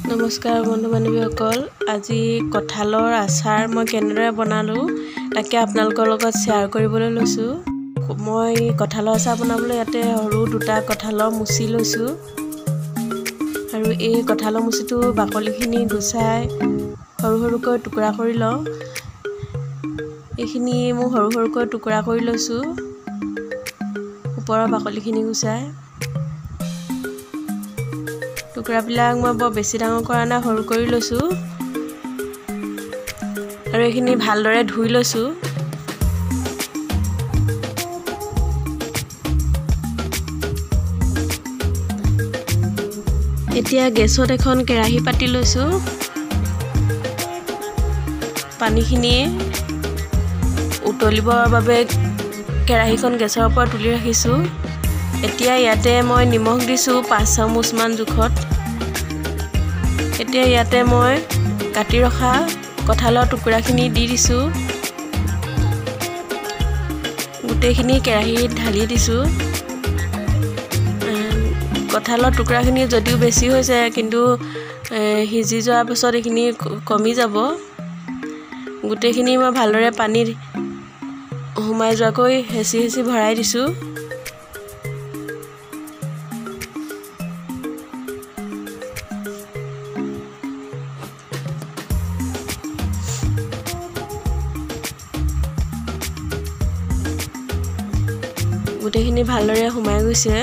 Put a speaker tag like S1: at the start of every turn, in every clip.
S1: নমস্কাৰ বন্ধু বান্ধৱীসকল, আজি কঁঠালৰ আচাৰ মই কেনেদৰে বনালোঁ তাকে আপোনালোকৰ লগত শ্বেয়াৰ কৰিবলৈ লৈছোঁ। মই কঁঠালৰ আচাৰ বনাবলৈ ইয়াতে সৰু দুটা কঁঠালৰ মুচি লৈছোঁ আৰু এই কঁঠালৰ মুচিটো বাকলিখিনি গুচাই সৰু সৰুকৈ টুকুৰা কৰি লওঁ। এইখিনি মোৰ সৰু সৰুকৈ টুকুৰা কৰি লৈছোঁ, ওপৰৰ বাকলিখিনি গুচাই। টুকুৰাবিলাক মই বৰ বেছি ডাঙৰ কৰা নাই, সৰু কৰি লৈছোঁ আৰু এইখিনি ভালদৰে ধুই লৈছোঁ। এতিয়া গেছত এখন কেৰাহী পাতি লৈছোঁ। পানীখিনি উতলিবৰ বাবে কেৰাহীখন গেছৰ ওপৰত তুলি ৰাখিছোঁ। এতিয়া ইয়াতে মই নিমখ দিছোঁ 5 চামুচমান জোখত। এতিয়া ইয়াতে মই কাটি ৰখা কঁঠালৰ টুকুৰাখিনি দি দিছোঁ। গোটেইখিনি কেৰাহীত ঢালি দিছোঁ। কঁঠালৰ টুকুৰাখিনি যদিও বেছি হৈছে, কিন্তু সিজি যোৱাৰ পিছত এইখিনি কমি যাব। গোটেইখিনি মই ভালদৰে পানীত সোমাই যোৱাকৈ হেঁচি হেঁচি ভৰাই দিছোঁ। গোটেইখিনি ভালদৰে সোমাই গৈছে।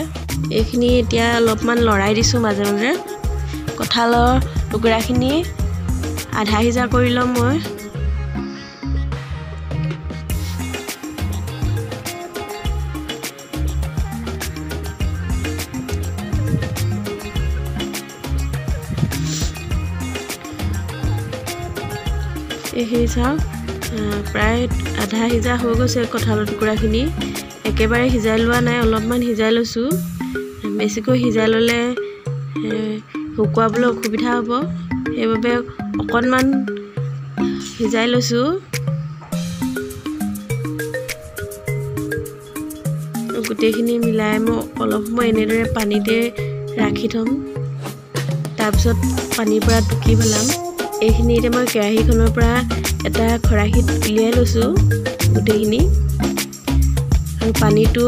S1: এইখিনি এতিয়া অলপমান লৰাই দিছোঁ মাজে মাজে। কঁঠালৰ টুকুৰাখিনি আধা সিজা কৰি ল'ম মই। এইখিনি চাওক, প্ৰায় আধা সিজা হৈ গৈছে কঁঠালৰ টুকুৰাখিনি। একেবাৰে সিজাই লোৱা নাই, অলপমান সিজাই লৈছোঁ। বেছিকৈ সিজাই ল'লে শুকুৱাবলৈ অসুবিধা হ'ব, সেইবাবে অকণমান সিজাই লৈছোঁ। গোটেইখিনি মিলাই মই অলপ সময় এনেদৰে পানীতে ৰাখি থ'ম, তাৰপিছত পানীৰ পৰা টুকি পেলাম। এইখিনি এতিয়া মই কেৰাহীখনৰ পৰা এটা খৰাহীত উলিয়াই লৈছোঁ গোটেইখিনি আৰু পানীটো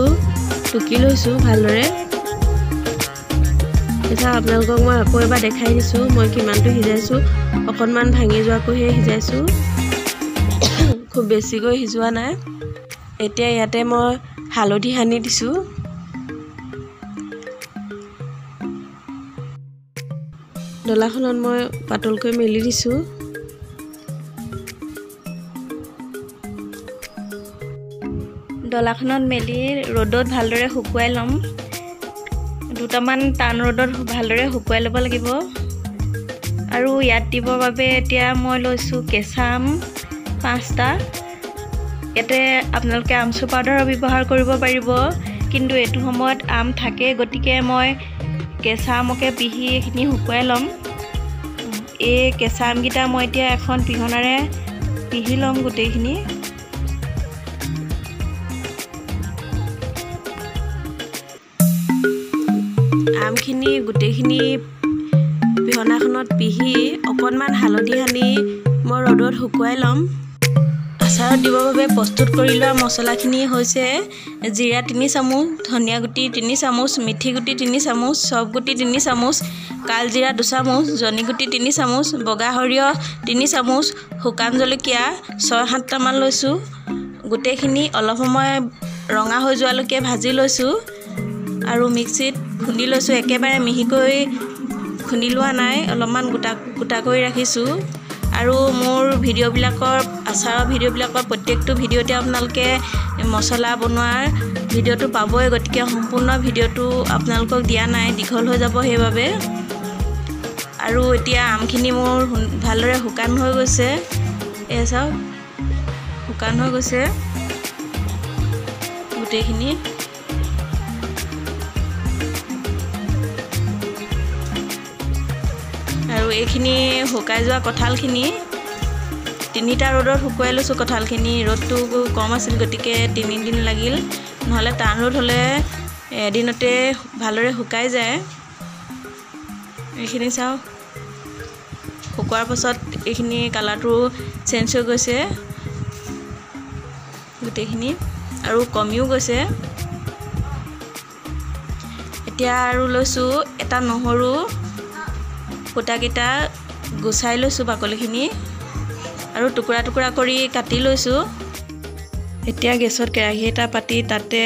S1: টুকি লৈছোঁ ভালদৰে। এতিয়া আপোনালোকক মই আকৌ এবাৰ দেখাই দিছোঁ মই কিমানটো সিজাইছোঁ। অকণমান ভাঙি যোৱাকৈহে সিজাইছোঁ, খুব বেছিকৈ সিজোৱা নাই। এতিয়া ইয়াতে মই হালধি সানি দিছোঁ। ডলাখনত মই পাতলকৈ মেলি দিছোঁ।
S2: ডলাখনত মেলি ৰ'দত ভালদৰে শুকুৱাই ল'ম। দুটামান টান ৰ'দত ভালদৰে শুকুৱাই ল'ব লাগিব। আৰু ইয়াত দিবৰ বাবে এতিয়া মই লৈছোঁ কেঁচা আম 5টা। ইয়াতে আপোনালোকে আমচুৰ পাউডাৰো ব্যৱহাৰ কৰিব পাৰিব, কিন্তু এইটো সময়ত আম থাকে, গতিকে মই কেঁচা আমকে পিহি এইখিনি শুকুৱাই ল'ম। এই কেঁচা আমকেইটা মই এতিয়া এখন পিহনাৰে পিহি ল'ম গোটেইখিনি।
S1: আমখিনি গোটেইখিনি পিহনাখনত পিহি অকণমান হালধি সানি মই ৰ'দত শুকুৱাই ল'ম। আচাৰত দিবৰ বাবে প্ৰস্তুত কৰি লোৱা মছলাখিনি হৈছে জিৰা 3 চামুচ, ধনিয়া গুটি 3 চামুচ, মিঠি গুটি 3 চামুচ, চফ গুটি 3 চামুচ, কালজিৰা 2 চামুচ, জনি গুটি 3 চামুচ, বগা সৰিয়হ 3 চামুচ, শুকান জলকীয়া 6-7টামান লৈছোঁ। গোটেইখিনি অলপ সময় ৰঙা হৈ যোৱালৈকে ভাজি লৈছোঁ আৰু মিক্সিত খুন্দি লৈছোঁ। একেবাৰে মিহিকৈ খুন্দি লোৱা নাই, অলপমান গোটা গোটা কৰি ৰাখিছোঁ। আৰু মোৰ ভিডিঅ'বিলাকৰ, আচাৰৰ ভিডিঅ'বিলাকৰ প্ৰত্যেকটো ভিডিঅ'তে আপোনালোকে মছলা বনোৱাৰ ভিডিঅ'টো পাবই, গতিকে সম্পূৰ্ণ ভিডিঅ'টো আপোনালোকক দিয়া নাই, দীঘল হৈ যাব সেইবাবে। আৰু এতিয়া আমখিনি মোৰ ভালদৰে শুকান হৈ গৈছে। এয়া চাওক, শুকান হৈ গৈছে গোটেইখিনি। আৰু এইখিনি শুকাই যোৱা কঁঠালখিনি 3টা ৰ'দত শুকুৱাই লৈছোঁ। কঁঠালখিনি ৰ'দটো কম আছিল, গতিকে 3 দিন লাগিল, নহ'লে টান ৰ'দ হ'লে এদিনতে ভালদৰে শুকাই যায়। এইখিনি চাওক, শুকোৱাৰ পাছত এইখিনি কালাৰটো চেঞ্জ হৈ গৈছে গোটেইখিনি আৰু কমিও গৈছে। এতিয়া আৰু লৈছোঁ এটা নহৰু, ফুটাকেইটা গুচাই লৈছোঁ বাকলিখিনি আৰু টুকুৰা টুকুৰা কৰি কাটি লৈছোঁ। এতিয়া গেছত কেৰাহী এটা পাতি তাতে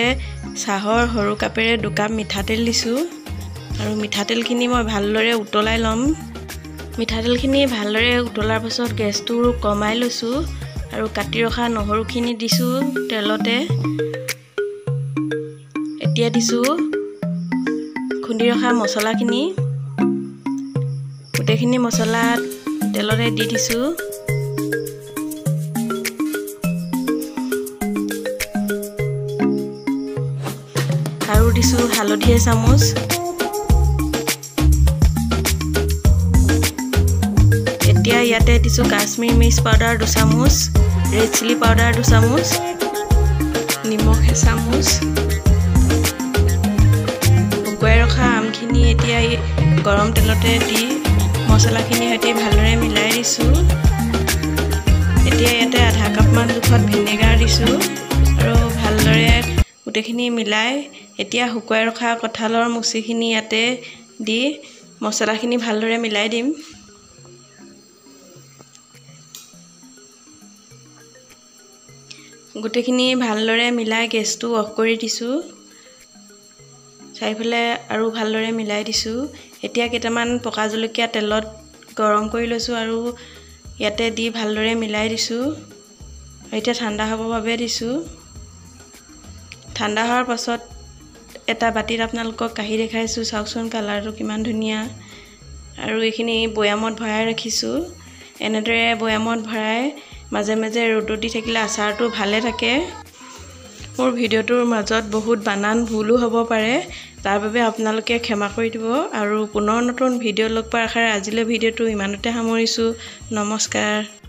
S1: চাহৰ সৰু কাপেৰে 2 কাপ মিঠাতেল দিছোঁ আৰু মিঠাতেলখিনি মই ভালদৰে উতলাই ল'ম। মিঠাতেলখিনি ভালদৰে উতলাৰ পাছত গেছটো কমাই লৈছোঁ আৰু কাটি ৰখা নহৰুখিনি দিছোঁ তেলতে। এতিয়া দিছোঁ খুন্দি ৰখা মছলাখিনি, গোটেইখিনি মছলা তেলতে দি দিছোঁ। আৰু দিছোঁ হালধি এচামুচ, এতিয়া ইয়াতে দিছোঁ কাশ্মীৰ মিৰ্চ পাউডাৰ 2 চামুচ, ৰেড চিলি পাউডাৰ 2 চামুচ, নিমখ এচামুচ। শুকুৱাই ৰখা আমখিনি এতিয়া গৰম তেলতে দি মছলাখিনিৰ সৈতে ভালদৰে মিলাই দিছোঁ। এতিয়া ইয়াতে আধা কাপমান জোখত ভিনেগাৰ দিছোঁ আৰু ভালদৰে গোটেইখিনি মিলাই এতিয়া শুকুৱাই ৰখা কঁঠালৰ মুচিখিনি ইয়াতে দি মছলাখিনি ভালদৰে মিলাই দিম। গোটেইখিনি ভালদৰে মিলাই গেছটো অফ কৰি দিছোঁ। চাৰিওফালে আৰু ভালদৰে মিলাই দিছোঁ। এতিয়া কেইটামান পকা জলকীয়া তেলত গৰম কৰি লৈছোঁ আৰু ইয়াতে দি ভালদৰে মিলাই দিছোঁ। এতিয়া ঠাণ্ডা হ'বৰ বাবে দিছোঁ। ঠাণ্ডা হোৱাৰ পাছত এটা বাতিত আপোনালোকক কাঢ়ি দেখাইছোঁ, চাওকচোন কালাৰটো কিমান ধুনীয়া। আৰু এইখিনি বৈয়ামত ভৰাই ৰাখিছোঁ। এনেদৰে বৈয়ামত ভৰাই মাজে মাজে ৰ'দত দি থাকিলে আচাৰটো ভালে থাকে। মোৰ ভিডিঅ'টোৰ মাজত বহুত বানান ভুলো হ'ব পাৰে, তাৰ বাবে আপোনালোকে ক্ষমা কৰি দিব। আৰু পুনৰ নতুন ভিডিঅ' লগ পোৱাৰ আশাৰে আজিলৈ ভিডিঅ'টো ইমানতে সামৰিছোঁ। নমস্কাৰ।